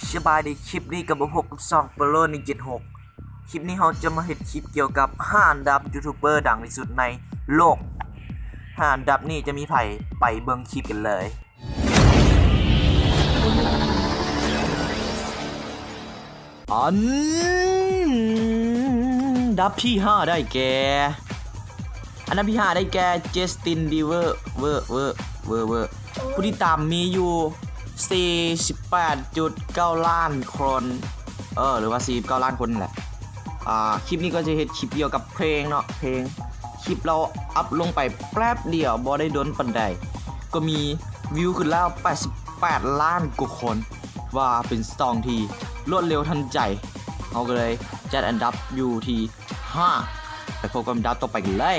ສະບາຍດີ, ຄລິບນີ້ກໍມາພົບກັບຊ່ອງໂປໂລໜຶ່ງເຈັດຫົກ. ຄລິບນີ້ເຮົາຈະມາເຮັດຄລິບກ່ຽວກັບຫ້າອັນດັບຢູທູບເບີດັງທີ່ສຸດໃນໂລກ. ຫ້າອັນດັບນີ້ຈະມີໃຜ? ໄປເບິ່ງຄລິບກັນເລີຍ. ອັນດັບທີຫ້າໄດ້ແກ່ ອັນດັບທີຫ້າໄດ້ແກ່ Justin Bieber ເວີ ເວີ ເວີ ເວີ ຜູ້ຕິດຕາມມີຢູ່ສີ່ສິບແປດຈຸດເກົ້າລ້ານຄົນ ເອີ ຫຼືວ່າສີ່ສິບເກົ້າລ້ານຄົນນີ້ແຫຼະ. ອ່າ ຄລິບນີ້ກໍຈະເຮັດຄລິບກ່ຽວກັບເພງເນາະ ເພງ. ຄລິບລາວອັບລົງໄປແປັບດຽວ ບໍ່ໄດ້ດົນປານໃດ ກໍມີວິວຂຶ້ນແລ້ວແປດສິບແປດລ້ານກວ່າຄົນ. ວ່າເປັນຊ່ອງທີ່ລວດເລັວທັນໃຈ, ເຮົາກໍເລີຍຈັດອັນດັບຢູ່ທີ່ຫ້າ. ໄປພົບກັບອັນດັບຕໍ່ໄປກັນເລີຍ.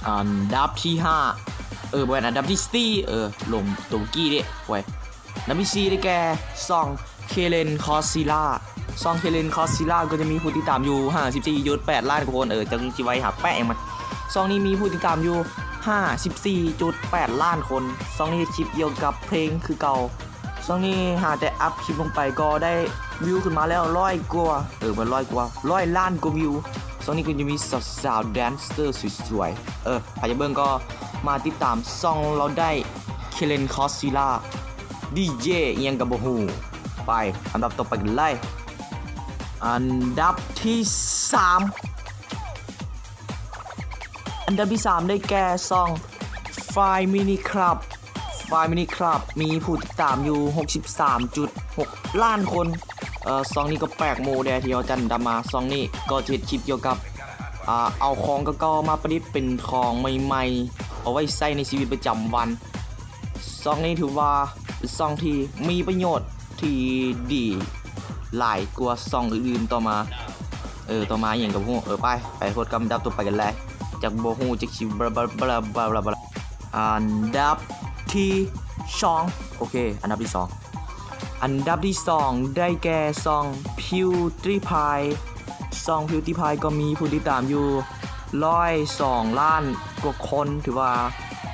ອັນດັບທີຫ້າ ເອີ ບໍ່ແມ່ນ ອັນດັບທີສີ່ ເອີ ຫຼົງໂຕກີ້ເດ້ ໂອ້ຍ. ອັນດັບທີສີ່ໄດ້ແກ່ ຊ່ອງ Kalen Godzilla. ຊ່ອງ Kalen Godzilla ກໍຈະມີຜູ້ຕິດຕາມຢູ່ຫ້າສິບສີ່ຈຸດແປດລ້ານກວ່າຄົນ. ເອີ ຈັກຊິໄວຫາແປະຫຍັງມັນ. ຊ່ອງນີ້ມີຜູ້ຕິດຕາມຢູ່ຫ້າສິບສີ່ຈຸດແປດລ້ານຄົນ. ຊ່ອງນີ້ເຮັດຄລິບກ່ຽວກັບເພງຄືເກົ່າ. ຊ່ວງນີ້ຫາແຕ່ອັບຄລິບລົງໄປກໍໄດ້ວິວຂຶ້ນມາແລ້ວຮ້ອຍກວ່າ ເອີ ບໍ່ຮ້ອຍກວ່າ ຮ້ອຍລ້ານກວ່າວິວ. ຊ່ວງນີ້ກໍຈະມີສາວໆແດນເຊີສວຍໆ. ເອີ ໃຜຢາກເບິ່ງກໍມາຕິດຕາມຊ່ອງລາວໄດ້ Kalen Godzilla ດີເຈ ອີ່ຫຍັງກໍບໍ່ຮູ້. ໄປ ອັນດັບຕໍ່ໄປກັນເລີຍ. ອັນດັບທີສາມ ອັນດັບທີສາມໄດ້ແກ່ຊ່ອງ Five Minute Club. Five Minute Club ມີຜູ້ຕິດຕາມຢູ່ຫົກສິບສາມຈຸດຫົກລ້ານຄົນ. ເອີ ຊ່ອງນີ້ກໍແປກໝູ່ແດ່ທີ່ເຮົາຈັດອັນດັບມາ. ຊ່ອງນີ້ກໍຈະເຮັດຄລິບກ່ຽວກັບ ອ່າ ເອົາຂອງເກົ່າໆມາປະດິດເປັນຂອງໃໝ່ໆ ເອົາໄວ້ໃຊ້ໃນຊີວິດປະຈຳວັນ. ຊ່ອງນີ້ຖືວ່າເປັນຊ່ອງທີ່ມີປະໂຫຍດທີ່ດີຫຼາຍກວ່າຊ່ອງອື່ນໆຕໍ່ມາ. ເອີ ຕໍ່ມາອີ່ຫຍັງກໍບໍ່ຮູ້. ເອີ ໄປ ໄປໂພດກັບອັນດັບຕໍ່ໄປກັນເລີຍ. ຈັກບໍ່ຮູ້ ຈັກຊິບລາບລາ ອັນດັບທີສອງ ໂອເຄ ອັນດັບທີສອງ ອັນດັບທີສອງໄດ້ແກ່ຊ່ອງ PewDiePie. ຊ່ອງ PewDiePie ກໍມີຜູ້ຕິດຕາມຢູ່ຮ້ອຍສອງລ້ານກວ່າຄົນ. ຖືວ່າ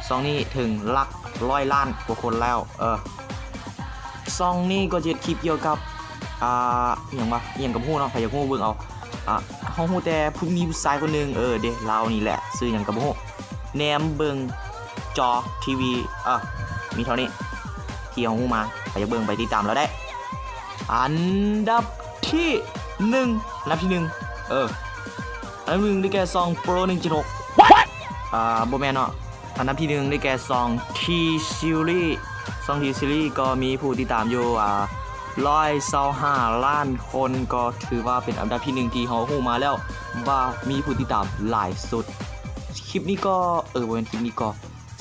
ຊ່ອງນີ້ເຖິງຫຼັກຮ້ອຍລ້ານກວ່າຄົນແລ້ວ. ເອີ ຊ່ອງນີ້ກໍຈະເຮັດຄລິບກ່ຽວກັບ ອ່າ ອີ່ຫຍັງວະ ອີ່ຫຍັງກໍບໍ່ຮູ້ເນາະ. ໃຜຢາກຮູ້ເບິ່ງເອົາ. ອ່າ ເຮົາຮູ້ແຕ່ຜູ້ ມີຜູ້ຊາຍຄົນໜຶ່ງ ເອີ ເດ ລາວນີ້ແຫຼະ ຊື່ຫຍັງກໍບໍ່ຮູ້ ແນມເບິ່ງຈໍທີວີ. ເອີ ມີເທົ່ານີ້ທີ່ເຮົາຮູ້ມາ. ໃຜຢາກເບິ່ງໄປຕິດຕາມລາວໄດ້. ອັນດັບທີໜຶ່ງ ອັນດັບທີໜຶ່ງ ເອີ ອັນດັບໜຶ່ງໄດ້ແກ່ຊ່ອງໂປໂລໜຶ່ງເຈັດຫົກ. ອ່າ ບໍ່ແມ່ນເນາະ. ອັນດັບທີໜຶ່ງໄດ້ແກ່ຊ່ອງ T-Series. ຊ່ອງ T-Series ກໍມີຜູ້ຕິດຕາມຢູ່ ອ່າ ຮ້ອຍຊາວຫ້າລ້ານຄົນ. ກໍຖືວ່າເປັນອັນດັບທີໜຶ່ງທີ່ເຮົາຮູ້ມາແລ້ວວ່າມີຜູ້ຕິດຕາມຫຼາຍສຸດ. ຄລິບນີ້ກໍ ເອີ ບໍ່ແມ່ນ ຄລິບນີ້ກໍ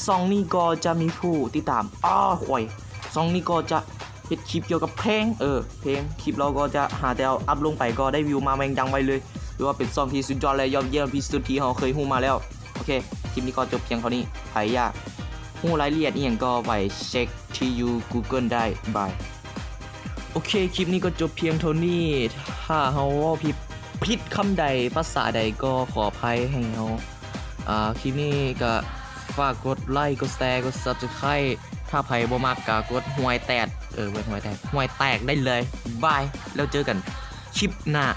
ຊ່ອງນີ້ກໍຈະມີຜູ້ຕິດຕາມ ອ້າ ຄວາຍ ຊ່ອງນີ້ກໍຈະເຮັດຄລິບກ່ຽວກັບເພງ ເອີ ເພງ. ຄລິບລາວກໍຈະຫາແຕ່ອັບລົງໄປກໍໄດ້ວິວມາແມ່ນຈັ່ງໄວເລີຍ. ຖືວ່າເປັນຊ່ອງທີ່ສຸດຍອດ ແລະ ຍອດຢ້ຽມທີ່ສຸດທີ່ເຮົາເຄີຍຮູ້ມາແລ້ວ. ໂອເຄ ຄລິບນີ້ກໍຈົບພຽງເທົ່ານີ້. ໃຜຢາກຮູ້ລາຍລະອຽດອີ່ຫຍັງກໍໄປເຊັກທີ່ຢູ່ Google ໄດ້. ບາຍ. ໂອເຄ ຄລິບນີ້ກໍຈົບພຽງເທົ່ານີ້. ຖ້າເຮົາເວົ້າຜິດ ຜິດຄຳໃດ ພາສາໃດ ກໍຂໍອະໄພໃຫ້ເຮົາ. ອ່າ ຄລິບນີ້ກໍຝາກກົດໄລ ກົດແຊ ກົດ Subscribe. ຖ້າໃຜບໍ່ມັກກໍກົດຫວຍແຕກ ເອີ ເບິ່ງຫວຍແຕກ ຫວຍແຕກໄດ້ເລີຍ. ບາຍ ແລ້ວເຈີກັນຄລິບໜ້າ.